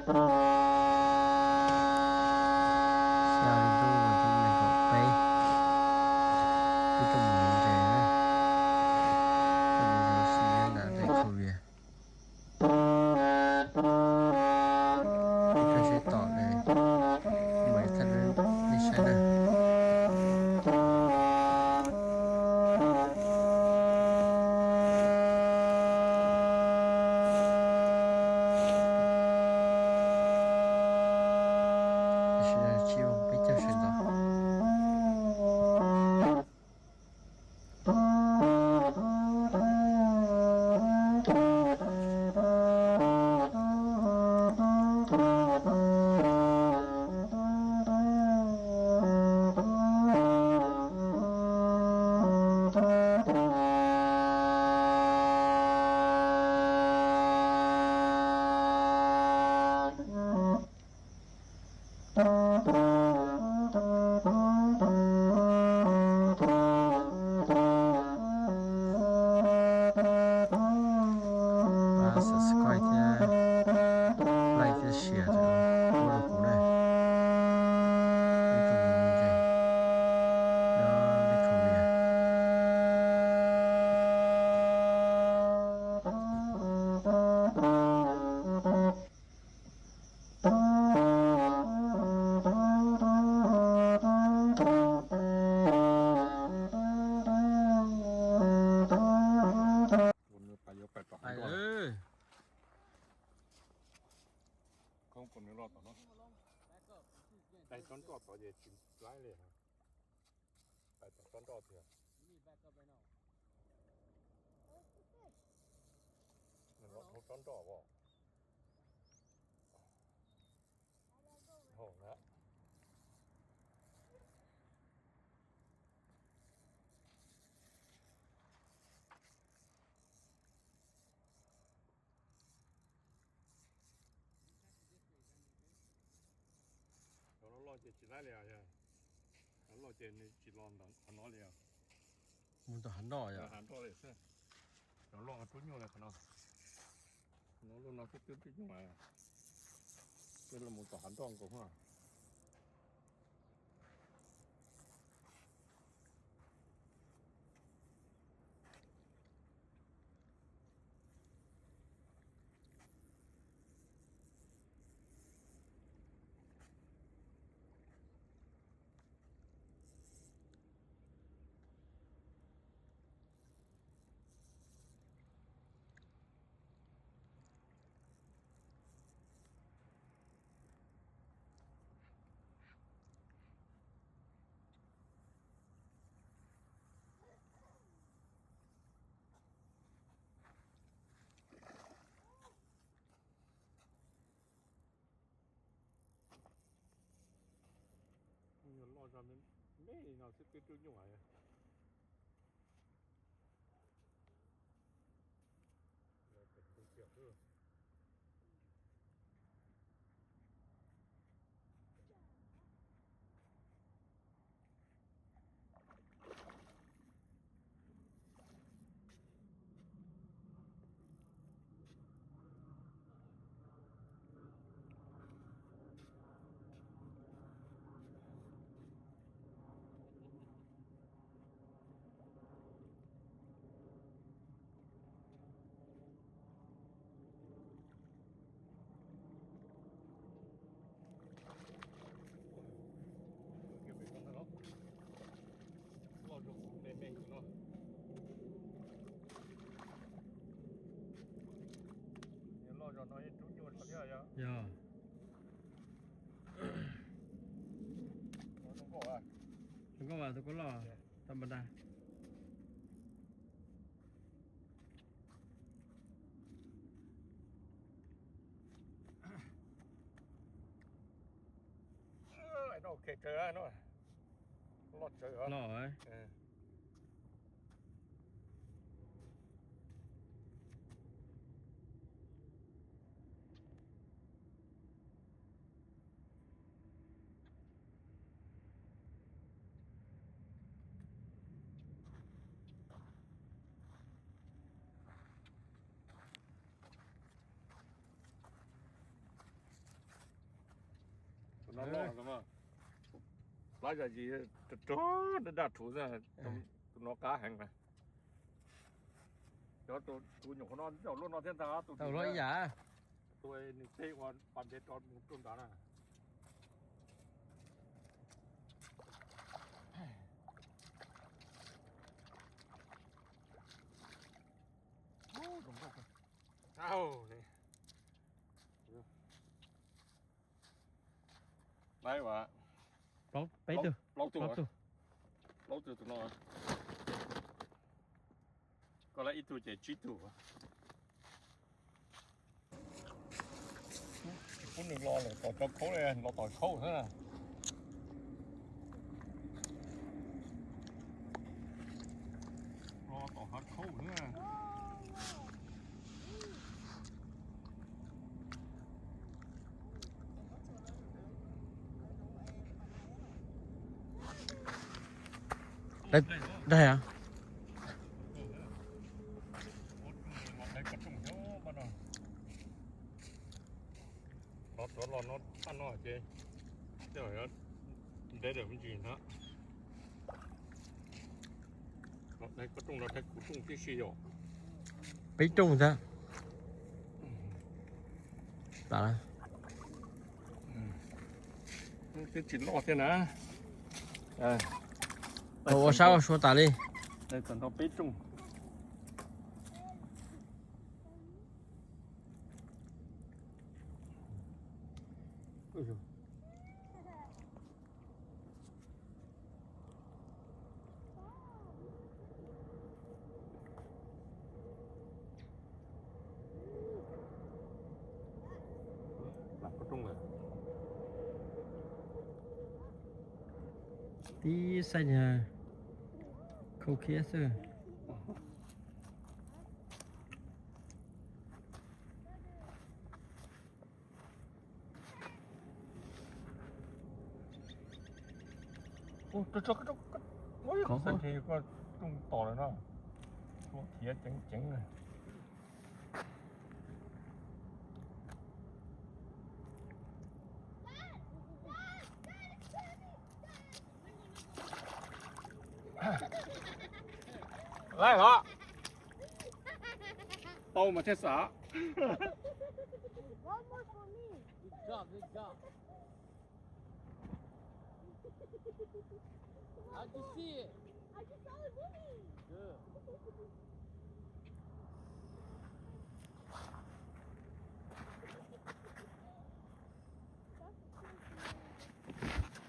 Xya hli ntuj, nees nkaum peb, ib tug mus ntses na, ib tug mus ntses si nyob nram zej Khaus Vias. Ib pliag seb tom ne, mam thaij nej saib na. Tam sim no tsib moos peb caug sawv ntxov. Pab subscribe thiab like thiab share thiab ua rau kuv na. Ib tug mus ntses nyob zej Khaus Vias. Pais, pais tom hav nroj. Koob ua nws loj tom no. Pais tsob nroj tod ces tsis laib li. Pais tom tsob nroj tiag. Nws los dhau tsob nroj os. Hauv na. Cov loj loj ces tsis laib li os. Cov loj ces nws tsis los ntawm qhov no li os. Mus tom hav nroj yom. Hav nroj li xwb. Cov loj rub nyuj li qhov no. No lub no twb twb rub nyuj, twb los mus tom hav nroj nkaus na. Loj zog me li no xwb twb rub nyuj. Loj zog me me no. Loj zog no yeej rub nyuj thiab yog. Yog. Zoo nkauj mas tus kuj loj tau npas ntas. No ok tsawv no. Loj tsawv. Loj. Plab zam zis rog rog daj daj rhuv xwb, tus no qab heev na. Cov tus nyuam qhuav no zaum luaj no thiab ntag, tus ib yam, tus nws tej ua pas ntev rau mus rau nrad na. Peb tug, plaub tug, plaub tug tus no. Koj lawv ib tug ces tsib tug. Tsis pub nws los lawm, tom cov khaub, los tom khaub xwb na. Los tom hav khaub xwb na. Daig heev. Los tsuav los no paj no ces ntev lawm me ntsis na. Los daig koj rooj los daig kuv rooj tib si yom. Peb rooj ntag. Twb tsis loj thiab na. Ua sab ua sua tas li. Daig txog nto peb rooj. Tib xeeb khaub khiab xwb. Koj rooj tos lawm no, thiav ceev ceev na. Laib hov. Tau mas thiaj xam. Good job, good job. How'd you see it? I just saw it moving. Good.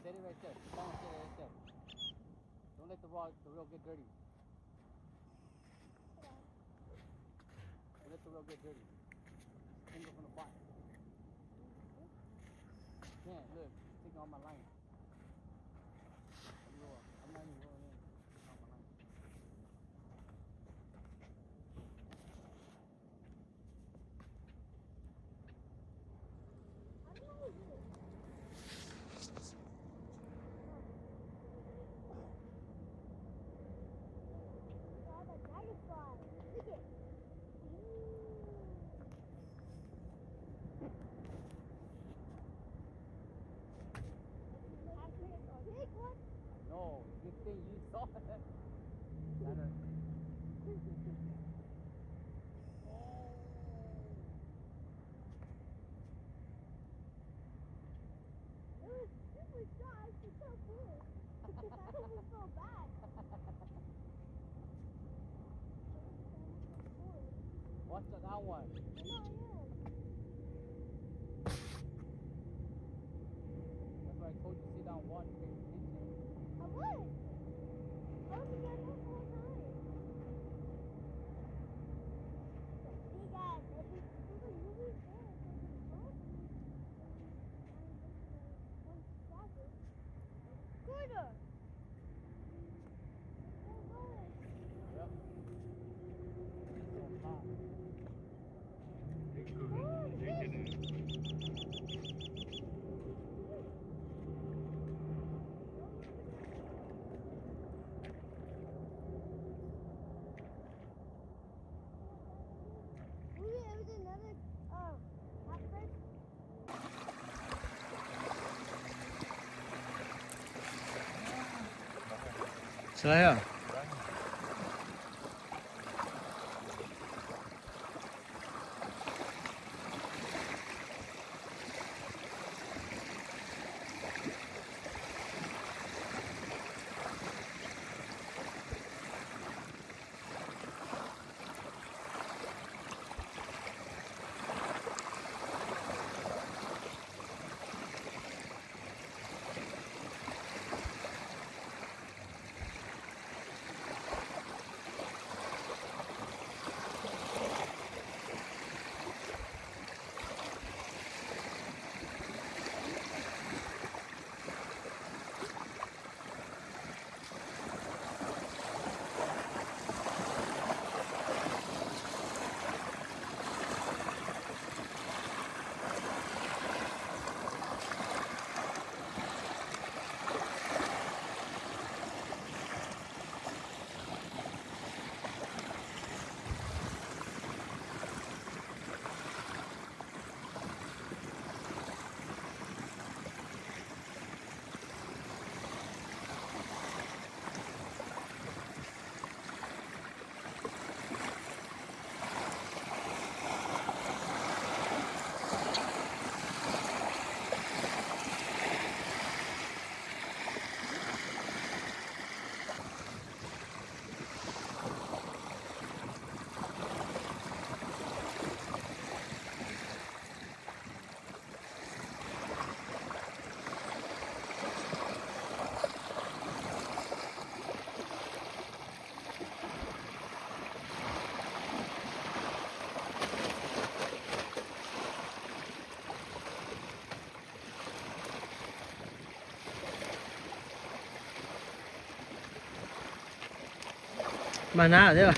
Set it right there. Come on, set it right there. Don't let the rod, the reel get dirty. Don't let the reel get dirty. Single from the bottom. Yeah, look, taking all my line. I'm not even going in. Taking all my line. No, good thing you saw it. Better. Oh. It was super dry. It's so cool. I almost felt bad. Watch that one. I know I am. That's why I told you sit down, watch, pay attention. I was. I was in there the whole time. Big ass. Every, every movie there, there's a dog. Corridor. Sawv daws. Mas nab thiab.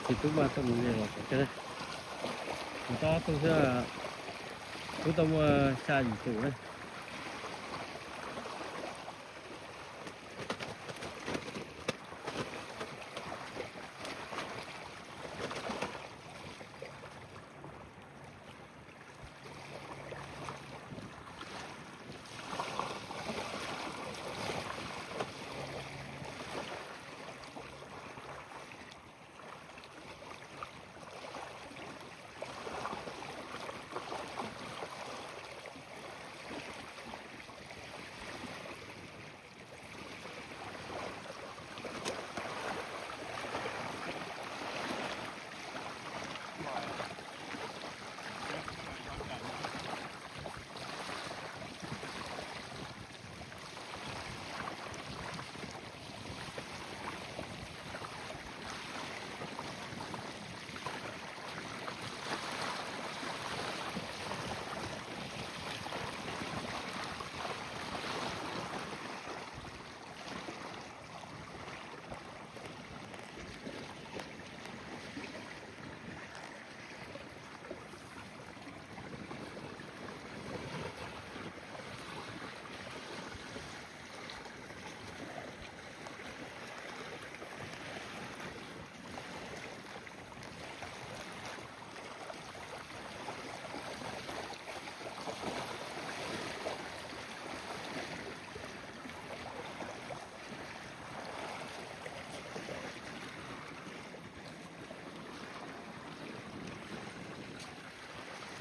Tub tub mas tau mus los tau, mus tau tug xwb, kuv tau muaj xya yim tus na.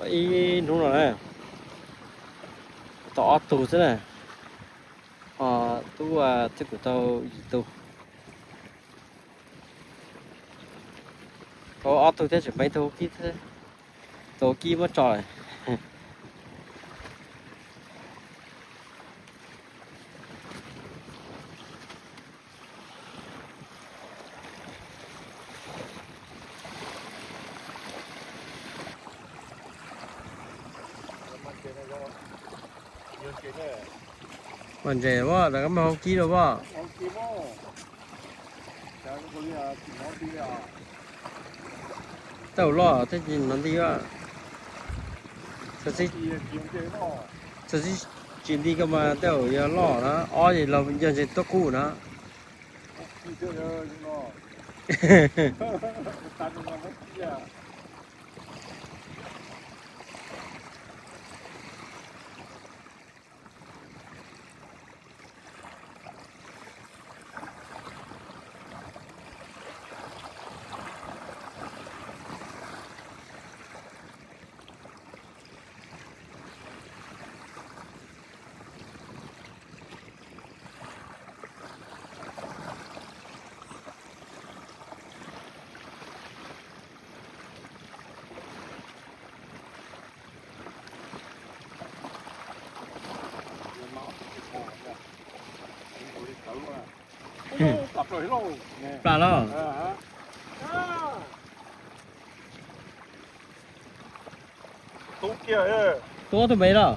Ib hnub no na, tau ob tug xwb na, ho tub thiab kuv tau yim tug. Tau ob tug thiab tseem peb tug kib, tau kib muab tso lawm. Mas ntses as, koj muab hau kib rau as. Tej zaum loj thiab tsis hnov nti as. Txawm tsis nti koj mas tej zaum yog loj na, ob ces los yog ntses tuaj qub na. Plam los? Tub kiag, tub ob tug npe los?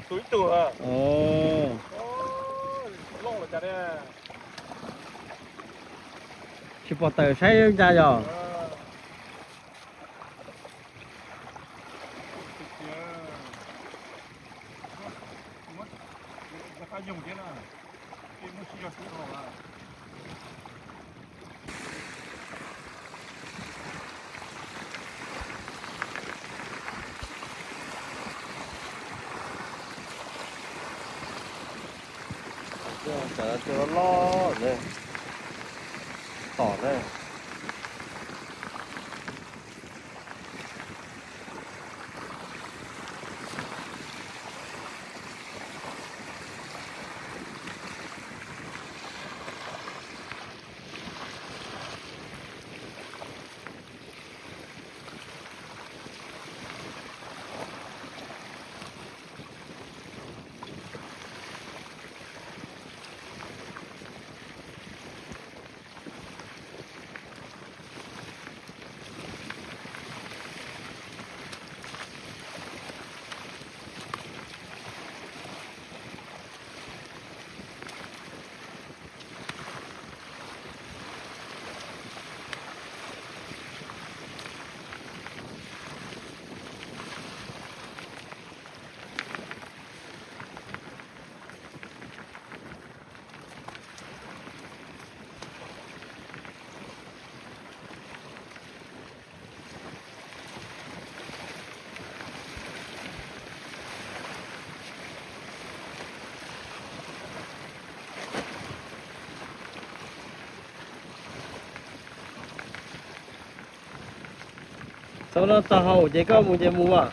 Tsis pom tawm saib ncaj yog. Cov loj loj tom na. Txog no txog hauv ces koj mus ces mus as.